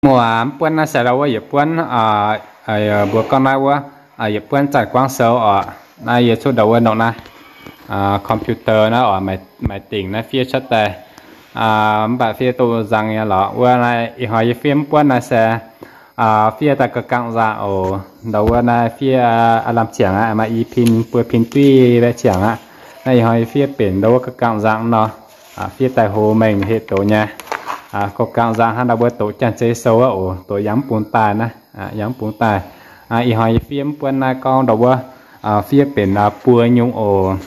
Muoz mv buonv naaiv se ndau wuov yietc buonv, mbuo gorngv naaiv wuov, yietc buonv Zanc Guangv Sou oc. Naaiv yie cuotv ndau wuov nongc naaiv computer naaiv oc, maaih dingc naaiv fiev cuotv daaih. Mv baac fiev duqv nzang nyei lorqc. Wuov naaiv ih hnoi yie fiev mv buonv naaiv se fiev daaih gauh gangh nzangc oc. Ndau wuov naaiv fiev aav lamh ziangx aqv, maaih i pin buo pin duqv baeqv ziangx aqv. Naaiv ih hnoi yie fiev benx ndau wuov gauh gangh nzangc nor. Fiev daaih hlo mengh heh doqc nyei. Gauh gangh nzangc hnangv ndau mbuo doqc janx-zei sou aqv oc, doqc yangh mv bung daaih naaiv, yangh mv bung daaih. Ih hnoi yie fiev mv buonv naaiv gorngv ndau wuov fiev benx buo nyungc oc.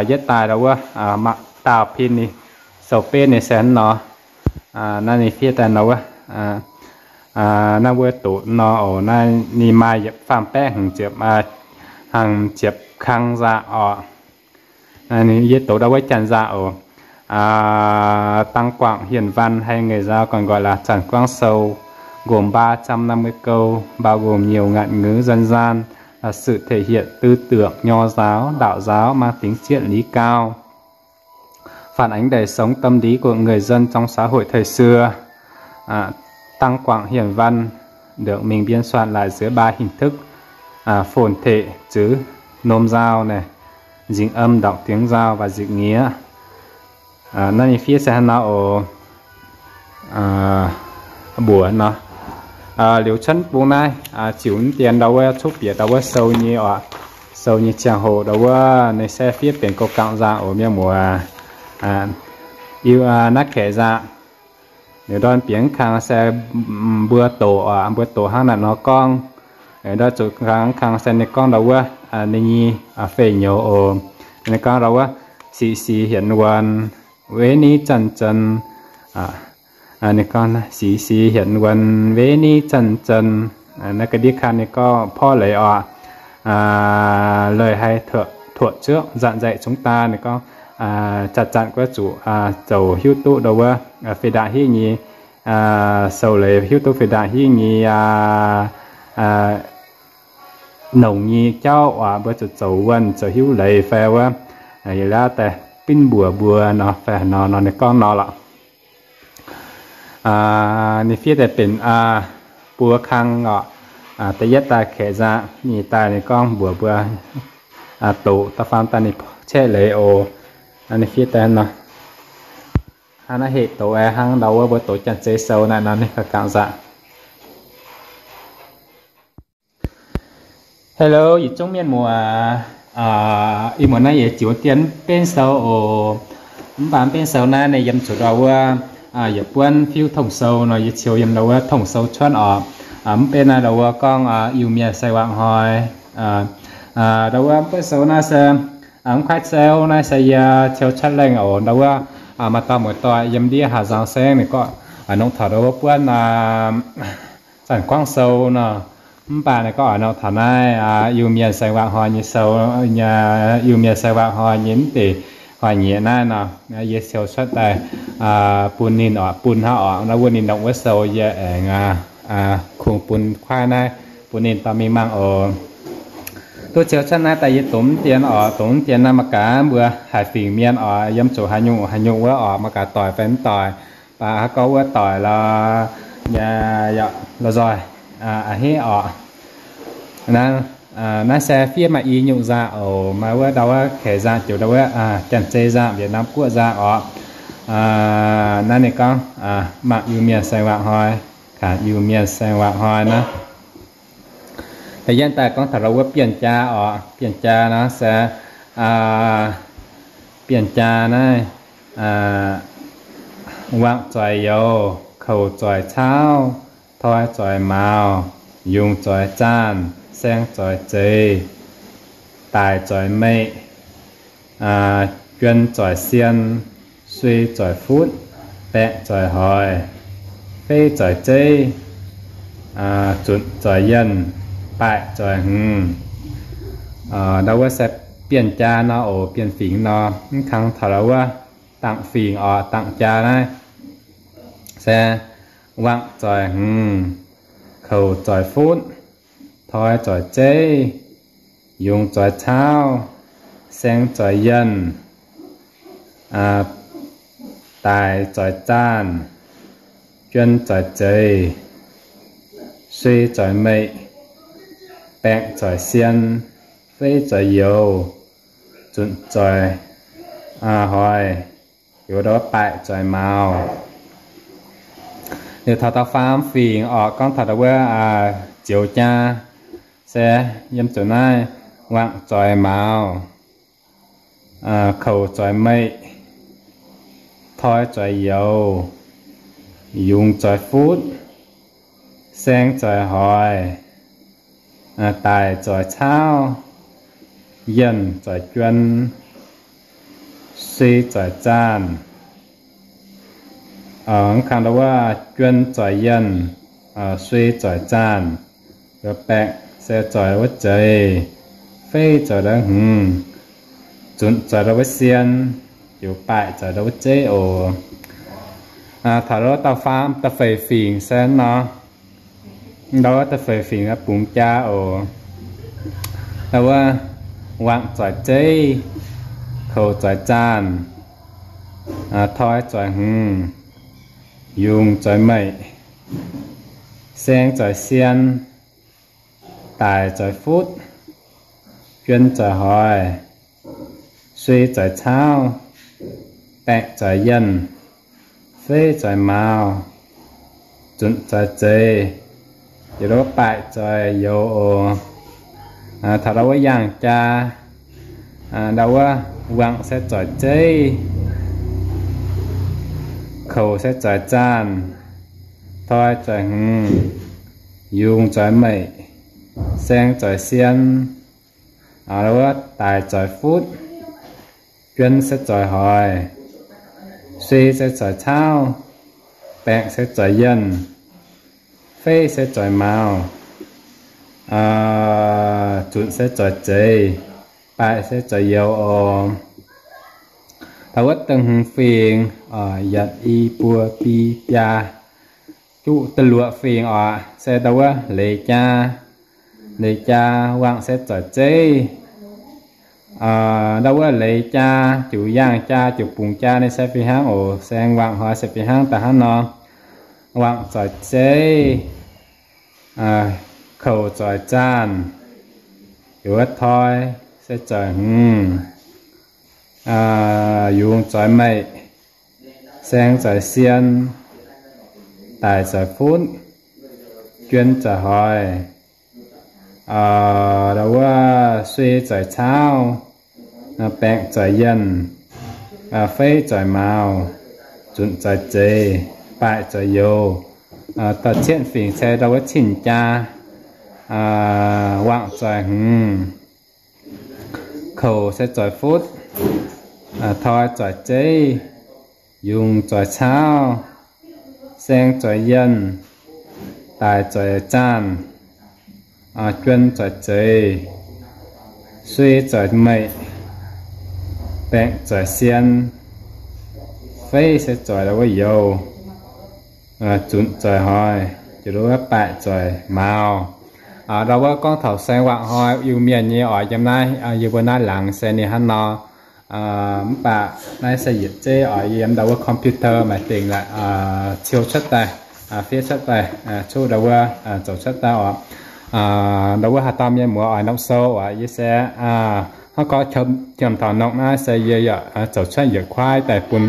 Yietv daaih ndau wuov mangc daauh pin ninh sou-benv ninh se hnangv nor. Naaiv ninh fiev daaih nor wuov, naaiv wuov doqc nor oc. Naaiv ninh maaih yietc faam baeqv hmz ziepc, hmz ziepc kang nzangc oc. Yie doqc ndau wuov janx nzangc oc. Tăng Quảng Hiển Văn hay người Dao còn gọi là Trần Quang Sầu, gồm ba trăm năm mươi câu, bao gồm nhiều ngạn ngữ dân gian, là sự thể hiện tư tưởng nho giáo, đạo giáo mang tính triết lý cao, phản ánh đời sống tâm lý của người dân trong xã hội thời xưa. À, Tăng Quảng Hiển Văn được mình biên soạn lại dưới ba hình thức, à, phồn thể chữ nôm dao này, dịch âm đọc tiếng Dao và dịch nghĩa. À, naaiv ninh fiev se hnangv nor oc. Mbuox nor, liuz cuotv bung naaiv ziux mv dien ndau wuov cuotv bieqc ndau wuov sou nyei oc. Sou nyei ziangh hoc ndau wuov ninh se fiev benx gauh gangh nzangc oc mienh muoz. Iu naaiv kaeqv nzangc, liuz ndorn bieqc kang se mbuo doqc oc, mbuo doqc hnangv naaiv nor gorngv. Ndorn zuqc kang kang se ninh gorngv ndau wuov ninh nyei fei nyouz oc. Ninh gorngv ndau wuov 习习言文, 唯你战争. Ninh gorngv 习习言文, 唯你战争. Naaiv ga'ndiev kang ninh gorngv porv leiz oc. Lời hay thuở trước dặn dạy chúng ta, ninh gorngv zanc-zanc guov zuqc zoux hiuv duqv ndau wuov fih ndaangc hingv nyei, sou leiz hiuv duqv fih ndaangc hingv nyei nongc nyei jauv oc. Mbuo zuqc zoux wuonh zoux hiuv leiz fai wuov, yie lauv daaih binv mbuox mbuo nor fai haaix nor nor ninh gorngv nor lorqc. Ninh fiev daaih benx buo kang oc. Da'yietv daaih kaeqv nzangc, nyeic daaih ninh gorngv mbuox mbuo doqc, da'faam daaih ninh caeqv leiz oc. Ninh fiev daaih nor, hnangv naaiv heh doqc aqv, hnangv ndau wuov mbuo doqc janx-zei sou naaiv nor ninh gauh gangh nzangc. Hello, yietc zungv mienh muoz. Ih muonz naaiv yie ziux dien benv sou oc. Mv baac benv sou naaiv ninh yiem zuqc ndau wuov yietc buonv fiuv tong sou nor, yie ciou yiem ndau wuov tong sou cuotv oc. Mv benv naaiv ndau wuov gorngv Iu-Mienh sai waac hnoi. Ndau wuov mv buonv sou naaiv se mv kuaaiv sou naaiv se yie ciou cuotv lengh oc. Ndau wuov maaih dauh muoz-doic yiem ndiev haaix nzangc saengv ninh gorngv nongc taux ndau wuov buonv Zanc Guangv Sou nor. Mv baac ninh gorngv oix nongc taux naaiv Iu-Mienh sai waac hnoi nyei sou, Iu-Mienh sai waac hnoi nyei mv deix hnoi-nyieqc naaiv nor, yie ciou cuotv daaih bun ninh oc, bun hnangv oc. Naaiv wuov ninh nongc wuov sou yie aengx kungx bun kuaaiv naaiv bun ninh dorh mingh mangc oc. Duqv ciou cuotv naaiv daaih yie dongh mv dien oc, dongh mv dien naaiv mangc gaax mbuo haaix fingx mienh oc, yiem zuqc haaix nyungc haaix nyungc wuov oc, mangc gaax doic fai mv doic. Baac haaix gorngv wuov doic lorz, lorz nzoih, a'hneiv oc. Naaiv se fiev maaih i nyungc nzangc oc. Maaih wuov ndau wuov kaeqv nzangc, ziouc ndau wuov janx-zei nzangc, Việt Nam guoqv nzangc oc. Naaiv ninh gorngv mangc Iu-Mienh sai waac hnoi, kangx Iu-Mienh sai waac hnoi naaiv. Da'yietv daaih gorngv taux ndau wuov bienh jaa oc. Bienh jaa naaiv se, bienh jaa naaiv, wangc zoih youz, koux zoih caauv, toi zoih mauz, yungz zoih zaanh, saeng zoih zeix, daic zoih meih, juon zoih sien, sui zoih futv, baeqc zoih hoic, feiv zoih zeiv, zunc zoih yienh, baaic zoih hmz. Ndau wuov se bienh jaa nor oc, bienh fingx nor. Mv kang taux ndau wuov dangc fingx oc, dangc jaa naaiv se wangc zoih hmz, koux zoih futv, toi zoih zeiv, yungz zoih caauv, saeng zoih yienh, daic zoih zaanh, juon zoih zeiz, sui zoih meih, baengh zoih sien, feiv zoih youz, zunc zoih hoic, liuz ndau wuov baaic zoih mauz. Liuz taux da'faam fingx orqc, gorngv taux ndau wuov zioux jaa se yiem zuqc naaiv: wangc zoih mauz, koux zoih meih, toi zoih youz, yungz zoih futv, saeng zoih hoic, daic zoih caauv, yienh zoih juon, sui zoih zaanh. Mv kang ndau wuov juon zoih yienh, sui zoih zaanh, baengh se zoih ndau wuov zeiz, feiv zoih ndau hmz, zunc zoih ndau wuov sien, liuz baaic zoih ndau wuov zeiv oc. Taux ndau wuov da'faam, da'feix fingx se nor, ndau wuov da'feix fingx bungx jaa oc. Ndau wuov wangc zoih zeiv, koux zoih zaanh, toi zoih hmz, yungz zoih meih, saeng zoih sien, daic zoih futv, juon zoih hoic, sui zoih caauv, baengh zoih yienh, feiv zoih mauz, zunc zoih zeiz, liuz ndau wuov baaic zoih youz oc. Taux ndau wuov yaangh jaa, ndau wuov wangc se zoih zeiv, koux se zoih zaanh, toi zoih hmz, yungz zoih meih, saeng zoih sien, ndau wuov daic zoih futv, juon se zoih hoic, sui se zoih caauv, baengh se zoih yienh, feiv se zoih mauz, zunc se zoih zeiz, baaic se zoih youz oc. Taux wuov da'hmz fingx, yietc, i, buo, bi, biaa, juqv da'luoqc fingx oc, se ndau wuov leiz jaa. Leiz jaa wangc se zoih zeiv. Ndau wuov leiz jaa, juqc yaangh jaa, juqc bungx jaa ninh se fih hnangv oc. Saeng wangc hnoi se fih hnangv da'hnangv nor. Wangc zoih zeiv, koux zoih zaanh, liuz wuov toi se zoih hmz, yungz zoih meih, saeng zoih sien, daic zoih futv, juon zoih hoic, ndau wuov sui zoih caauv, baengh zoih yienh, feiv zoih mauz, zunc zoih zeiz, baaic zoih youz. Da'cietv fingx se ndau wuov cin-jaa, wangc zoih hmz, koux se zoih futv, toi zoih zeiv, yungz zoih caauv, saeng zoih yienh, daic zoih zaanh, juon zoih zeiz, sui zoih meic, baengh zoih sien, feiv se zoih ndau wuov youz, zunc zoih hoic, jiex ndau wuov baaic zoih mauz. Ndau wuov gorngv taux saeng wangc hnoi Iu-Mienh nyei oix yiem naaiv, yie mbuo naaiv laangz se ninh hnangv nor. Mv baac naaiv se yietc zeiv oix yiem ndau wuov computer maaih dingc laaix ciou cuotv daaih, fiev cuotv daaih, cuotv ndau wuov zoux cuotv daaih oc. Ndau wuov haaix dauh mienh muoz oix nongc sou oc, yie se hnangv gorngv qiemx taux nongc naaiv se yie yaac zoux cuotv yietc kuaaiv daaih bun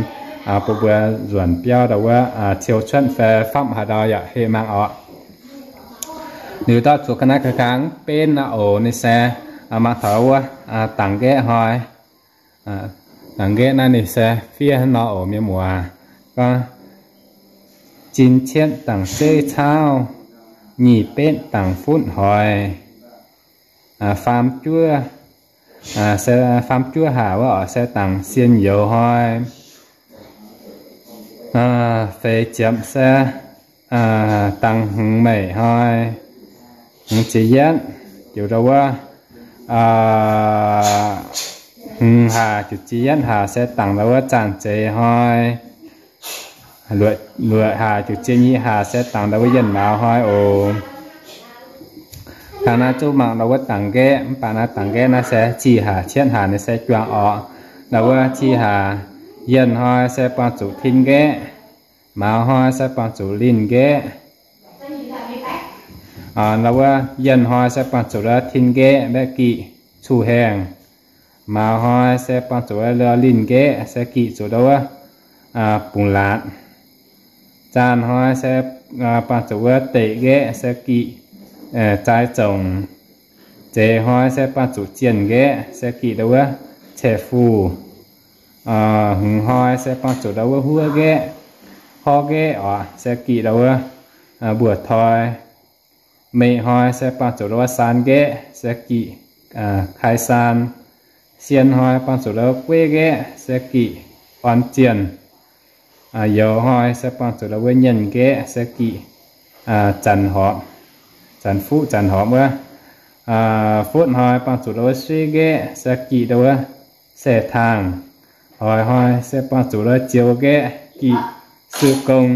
bun mbuo nzuonx biauv ndau wuov ciou cuotv fai famv haaix ndau yaac heh mangc oc. Liuz ndau zuqc ga'naaiv ga'nqaang benv aqv oc. Ninh se mangc taux wuov dangx nqaeqv hnoi. Dangx nqaeqv naaiv ninh se fiev hnangv nor oc, mienh muoz. Gorngv, zin cietv dangx zeiv caauv, nyic betv dangx futv hoic, faam juov, faam juov haac wuov oc se dangx sien youz hnoi. Feix ziepc se dangx hmz meic hnoi. Hmz ziepc yietv, ziouc ndau wuov hmz haac ziouc ziepc yietv haac se dangx ndau wuov zaanh zeix hnoi. Luoqc haac ziouc ziepc nyeic haac se dangx ndau wuov yienh mauz hnoi oc. Dangh naaiv zungv mangc ndau wuov dangx nqaeqv, mv baac naaiv dangx nqaeqv naaiv se cih haac cietv haac ninh se juangc orqc. Ndau wuov cih haac yienh hnoi se buangh zuqc tin nqaeqv. Mauz hnoi se buangh zuqc linh nqaeqv. Ndau wuov yienh hnoi se buangh zuqc ndau tin nqaeqv, mbaeqv giqv cuh haengh. Mauz hnoi se buangh zuqc ndau linh nqaeqv, se giqv zuqc ndau wuov bungx laatc. Zaanh hnoi se buangh zuqc wuov deic nqaeqv, se giqv zaaix zongc. Zeix hnoi se buangh zuqc zienh nqaeqv, se giqv ndau wuov caeqv fuc. Hmz hnoi se buangh zuqc ndau wuov huov nqaeqv. Horv nqaeqv oc, se giqv ndau wuov mbuoqc toi. Meih hnoi se buangh zuqc ndau wuov saan nqaeqv, se giqv kai saan. Sien hnoi buangh zuqc ndau wuov gueiv nqaeqv, se giqv orn zienh. Youz hnoi se buangh zuqc ndau wuov nyienh nqaeqv, se giqv zanc horpc, zanc fuqv zanc horpc wuov. Futv hnoi buangh zuqc ndau wuov suiv nqaeqv, se giqv ndau wuov saeh-taangh. Hoix hnoi se buangh zuqc ndau wuov zioux nqaeqv, giqv si gong.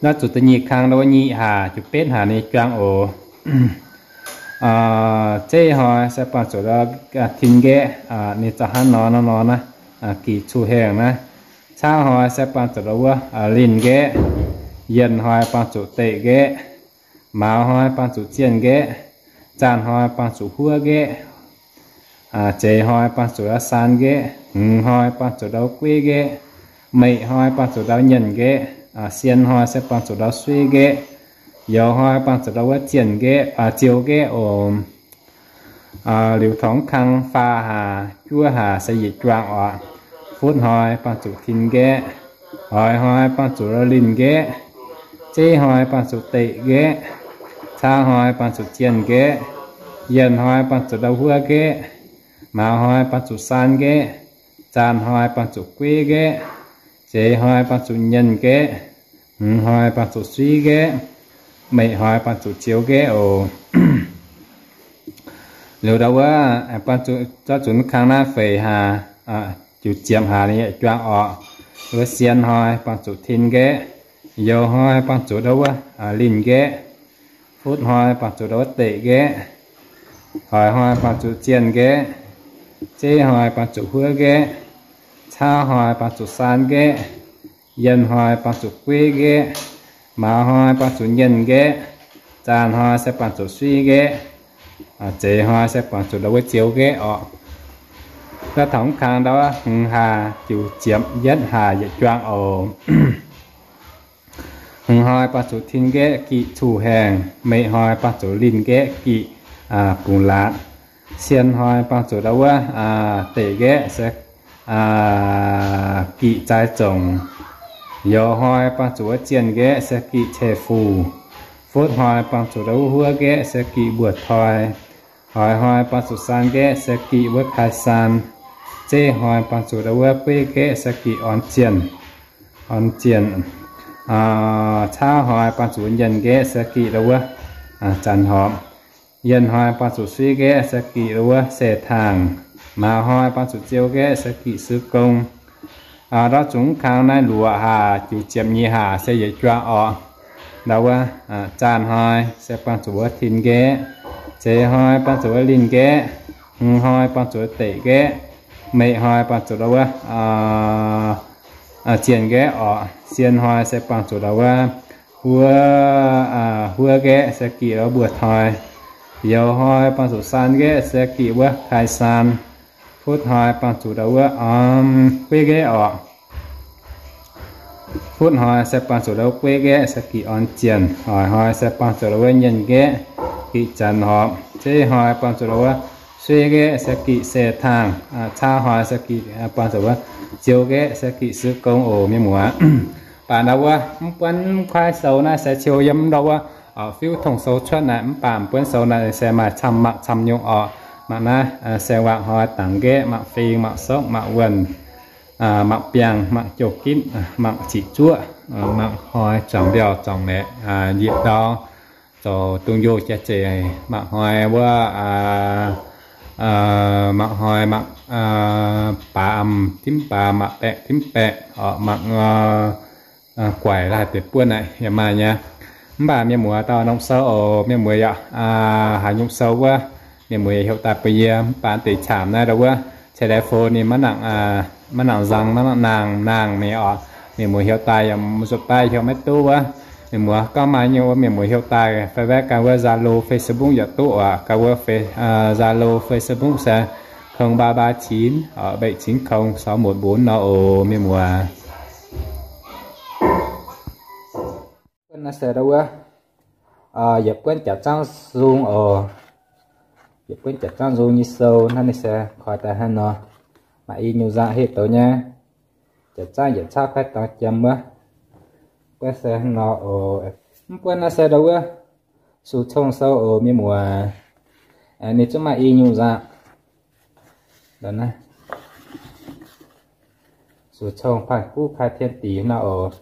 Naaiv zuqc da'nyeic kang ndau wuov nyic hlaax juqc betv hlaax ninh juang oc. Zeiv hnoi se buangh zuqc ndau tin nqaeqv, ninh za'hnangv nor nor nor naaiv, giqv cuh haengh naaiv. Caav hnoi se buangh zuqc ndau wuov linh nqaeqv. Yienh hnoi buangh zuqc deic nqaeqv. Mauz hnoi buangh zuqc zienh nqaeqv. Zaanh hnoi buangh zuqc huov nqaeqv. Zeix hnoi buangh zuqc ndau saan nqaeqv. Hmz hnoi buangh zuqc ndau gueiv nqaeqv. Meih hnoi buangh zuqc ndau nyienh nqaeqv. Sien hnoi se buangh zuqc ndau suiv nqaeqv. Youz hnoi buangh zuqc ndau wuov zienh nqaeqv, zioux nqaeqv oc. Liuz taux kang faam hlaax juov hlaax se yietc juang oc. Futv hnoi buangh zuqc tin nqaeqv. Hoix hnoi buangh zuqc ndau linh nqaeqv. Zeiv hnoi buangh zuqc deic nqaeqv. Caav hnoi buangh zuqc zienh nqaeqv. Yienh hnoi buangh zuqc ndau huov nqaeqv. Mauz hnoi buangh zuqc saan nqaeqv. Zaanh hnoi buangh zuqc gueiv nqaeqv. Zeix hnoi buangh zuqc nyienh nqaeqv. Hmz hnoi buangh zuqc suiv nqaeqv. Meih hnoi buangh zuqc zioux nqaeqv oc. Liuz ndau wuov, zorqv zuqc kang naaiv feix hlaax, juqc ziepc hlaax ninh yietc juang orqc. Wuov sien hnoi buangh zuqc tin nqaeqv, youz hnoi buangx zuqc ndau wuov linh nqaeqv, futv hnoi buangx zuqc ndau wuov deic nqaeqv, hoix hnoi buangx zuqc zienh nqaeqv, zeiv hnoi buangx zuqc huov nqaeqv, caav hnoi buangx zuqc saan nqaeqv, yienh hnoi buangx zuqc gueiv nqaeqv, mauz hnoi buangx zuqc nyienh nqaeqv, zaanh hnoi se buangx zuqc suiv nqaeqv, zeix hnoi se buangx zuqc ndau wuov zioux nqaeqv orqc. Daaih taux kang ndau wuov hmz hlaax juqc ziepc yietv hlaax yietc juang oc. Hmz hnoi buangx zuqc tin nqaeqv giqv cuh haengh, meih hnoi buangx zuqc linh nqaeqv giqv bungx laatc, sien hnoi buangx zuqc ndau wuov deic nqaeqv se giqv zaix zongc, youz hnoi buangx zuqc wuov zienh nqaeqv se giqv ceh fuc, futv hnoi buangx zuqc ndau wuov huov nqaeqv se giqv mbuoqc toi, hoix hnoi buangx zuqc saan nqaeqv se giqv wuov kai saan, zeiv hnoi buangx zuqc ndau wuov gueiv nqaeqv se giqv orn zienh, orn zienh, caav hnoi buangx zuqc nyienh nqaeqv se giqv ndau wuov zanc horpc, yienh hnoi buangx zuqc suiv nqaeqv se giqv ndau wuov saeh-taangh, mauz hnoi buangx zuqc ziou nqaeqv se giqv sui gong. Ndortv zungv kang naaiv luoqc hlaax juqc ziepc nyeic hlaax se yietc juang orqc. Ndau wuov zaanh hnoi se buangx zuqc wuov tin nqaeqv, zeix hnoi buangx zuqc wuov linh nqaeqv, hmz hnoi buangx zuqc wuov deic nqaeqv, meih hnoi buangx zuqc ndau wuov zienh nqaeqv orqc. Sien hnoi se buangx zuqc ndau wuov huov, huov nqaeqv se giqv ndau wuov mbuoqc toi, youz hnoi buangx zuqc saan nqaeqv se giqv wuov kai saan, futv hnoi buangx zuqc ndau wuov gueiv nqaeqv orqc. Futv hnoi se buangx zuqc ndau wuov gueiv nqaeqv se giqv orn zienh, hoix hnoi se buangx zuqc ndau wuov nyienh nqaeqv giqv zanc horpc, zeiv hnoi buangx zuqc ndau wuov suiv nqaeqv se giqv saeh-taangh, caav hnoi se giqv buangx zuqc wuov ziou nqaeqv se giqv sui gong oc mienh muoz. Baac ndau wuov mv buonv kuaaiv sou naaiv se ciou yiem ndau wuov fiuv tong sou cuotv naaic, mv baac mv buonv sou naaic se maaih camv mangc camv nyungc orqc. Mangc naaiv se waac hnoi dangx nqaeqv, mangc fing, mangc sokv, mangc wuonh, mangc biangh, mangc jouh gitv, mangc ziqc zuoqv, mangc hnoi zuangx mbiauh zuangx maeqc njiec ndau, zoux dungz-njoh jaax-zeic, mangc hnoi wuov, mangc hnoi mangc baav, dimv baav, mangc baeqc dimv baeqc, mangc guaic laaih deix buonv naaic yaac maaih nyei. Mv baac mienh muoz dauh norm sou oc, mienh muoz yaac haaix nyungc sou wuov, mienh muoz yaac heuc daaih bun yie. Mv baac deix camv naaiv ndau wuov telephone ninh maiv nangc, maiv nangc nzang, maiv nangc naang, naang mingh orqc. Mienh muoz heuc daaih yaac mv zuqc daaih heuc maiv duqv wuov. Mienh muoz gorngv maaih nyungc wuov mienh muoz heuc daaih fai wetv ganh wuov Zalo, Facebook yaac duqv oc. Ganh wuov Fe- Zalo, Facebook se không ba ba chín bảy chín không sáu một bốn nor oc mienh muoz. Buonv naaiv se ndau wuov, yietc buonv jaax zaangv nzung oc. Yietc buonv jaax zaangv nzung nyei sou naaiv ninh se koi daaih hnangv nor. Maaih i nyungc nzangc heh douz nyei. Jaax zaangv yietc cauv kuaaiv dorngx jiem wuov. Buonv se hnangv nor oc. Mv buonv naaiv se ndau wuov sux cong sou oc mienh muoz. Ninh zungv maaih i nyungc nzangc. Sux cong ผ่านคู่คาเทียม deix nor oc.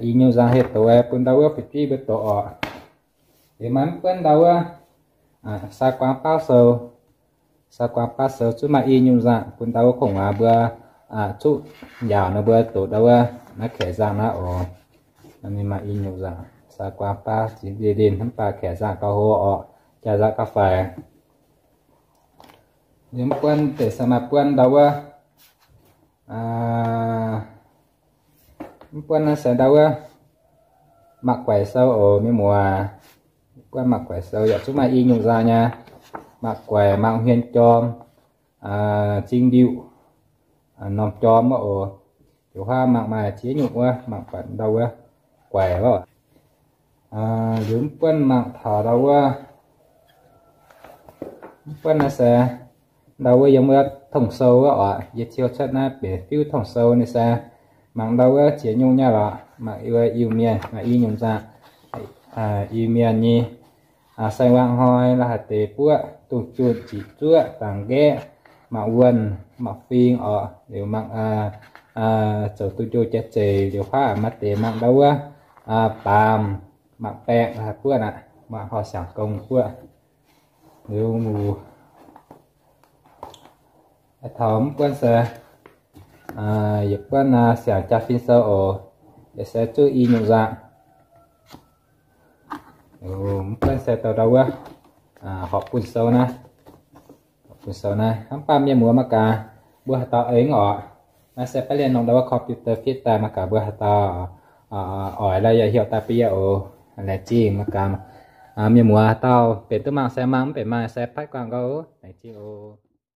I nyungc nzangc heh douz bun ndau wuov fu'jueiv mbuo doqc oc. Liuz maaih mv buonv ndau wuov saa guaang baav sou. Saa guaang baav sou zungv maaih i nyungc nzangc bun ndau wuov kungx waac mbuo zuqv njaaux nor mbuo doqc ndau wuov naaiv kaeqv nzangc naaiv oc. Ninh maaih i nyungc nzangc, saa guaang baav ziex ndin, mv baac kaeqv nzangc gauh hlo oc, jaax nzangc gauh faix. Liuz mv buonv deix se maaih buonv ndau wuov, mv buonv naaiv se ndau wuov mangc guaix sou oc mienh muoz. Buonv mangc guaix sou yaac zungv maaih i nyungc nzangc nyei. Mangc guaix, mangc hmien jorm, zing ndiuh, norm jorm wuov oc. Liuz huaav mangc maaih ziex nyungc wuov, mangc buatc ndau wuov guaix wuov. Liuz mv buonv mangc taux ndau wuov, mv buonv naaiv se ndau wuov yiem wuov tong sou wuov oc. Yie ciou cuotv naaiv benx fiuv tong sou ninh se mangc ndau wuov ziex nyungc nyei lorqc. Mangc wuov Iu-Mienh maaih i nyungc nzangc. Iu-Mienh nyei sai-wangh hnoi, la'haaix deix buoqv, dungz junh, ziqc zuoqv, dangx nqaeqv, mangc wuonh, mangc fing oc. Liuz mangc zoux duqv njoh jaax zeiz. Liuz huaav maaih deix mangc ndau wuov baamz, mangc baeqc, la'haaix buoqv aqv, mangc horh siangx gong buoqv. Liuz taux mv buonv se yietc buonv siangx jaa-fin sou oc. Yietc se zuqv i nyungc nzangc. Mv buonv se douh ndau wuov horpc bun sou naaiv. Horpc bun sou naaiv hnangv. Mv baac mienh muoz mangc gaax, mbuo haaix dauh aengx oc, naaiv se baav lienh nongh ndau wuov computer fiev daaih. Mangc gaax mbuo haaix dauh oix lorz yaac heuc daaih bun yie oc. Laengz zingh mangc gaax. Mienh muoz haaix dauh benx duqv mangc se mangc, mv benx mangc se patv guangc gau. Laengz zingh oc.